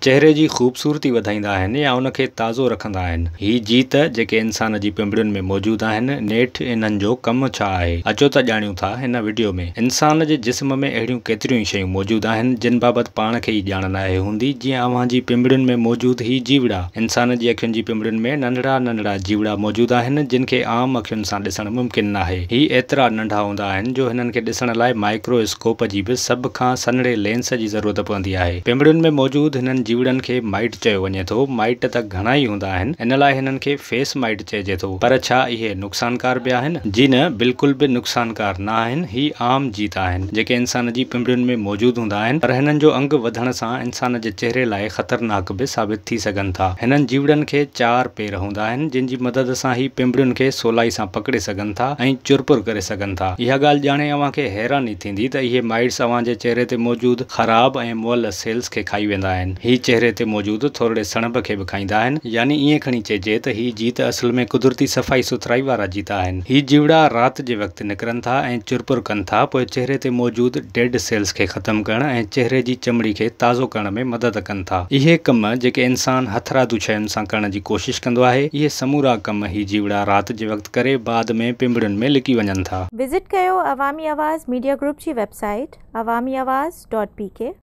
چهري جي خوبصورتي وڌائيندا آهن يا ان کي تازو رکندا آهن. هي جيت جيڪي انسان جي پنبڻين ۾ موجود آهن، نيٺ انهن جو ڪم ڇا آهي؟ اچو ته ڄاڻيون ٿا هن وڊيو ۾. انسان جي جسم ۾ اهڙيون ڪيتريون ئي شيون موجود آهن، جن بابت پاڻ کي ئي ڄاڻ ناهي هوندي، جيئن اوهان جي پنبڻين ۾ موجود هي جيوڙا. انسان جي اکين جي پنبڻين ۾ ننڍڙا ننڍڙا جيوڙا موجود آهن، جن کي عام اکين سان ڏسڻ ممڪن ناهي. هي ايترا ننڍا هوندا آهن جو هنن کي ڏسڻ لاء مائڪرو اسڪوپ جي به سڀ کان سنهڙي لينس جي ضرورت پوندي آهي. پنبڻين ۾ موجود هنن جيوڙن کي مائيٽ چيو وڃي ٿو. مائيٽ ته گهڻا ئي هوندا آهن، ان لاء هنن کي فيس مائيٽ چئجي ٿو. پر ڇا اهي نقصانڪار به آهن؟ جي نه، بلڪل به نقصانڪار نه آهن. هي عام جيت آهن، جيڪي انسان جي پنبڻين ۾ موجود هوندا آهن، پر هنن جو انگ وڌڻ سان انسان جي چهري لاء خطرناڪ به ثابت ٿي سگهن ٿا. هنن جيوڙن کي چار پير هوندا آهن، جن جي مدد سان هي پنبڻين کي سولائي سان پڪڙي سگهن ٿا ۽ چرپر ڪري سگهن ٿا. اها ڳالهه ڄاڻي اوهان کي حيراني ٿيندي ته اهي مائيٽس اوهان جي چهري تي موجود خراب ۽ مئل سيلز کي کائي ويندا آهن. هي چهري تي موجود ٿورڙي سڻڀ کي به کائيندا آهن. يعني ائين کڻي چئجي ته هي جيت اصل ۾ قدرتي صفائي سٿرائي وارا جيت آهن. هي جيوڙا رات جي وقت نڪرن ٿا ۽ چرپر ڪن ٿا پوء چهري تي موجود ڊيڊ سيلز کي ختم ڪرڻ ۽ چهري جي چمڙي کي تازو ڪرڻ ۾ مدد ڪن ٿا. اهي ڪم جيڪي انسان هٿرادو شين سان ڪرڻ جي ڪوشش ڪندو آهي اهي سمورا ڪم هي جيوڙا رات جي وقت ڪري بعد ۾ پنبڻين ۾ لڪي وڃن ٿا. وزٽ ڪيو عوامي آواز ميڊيا گروپ جي website Awami Awaz dot P K.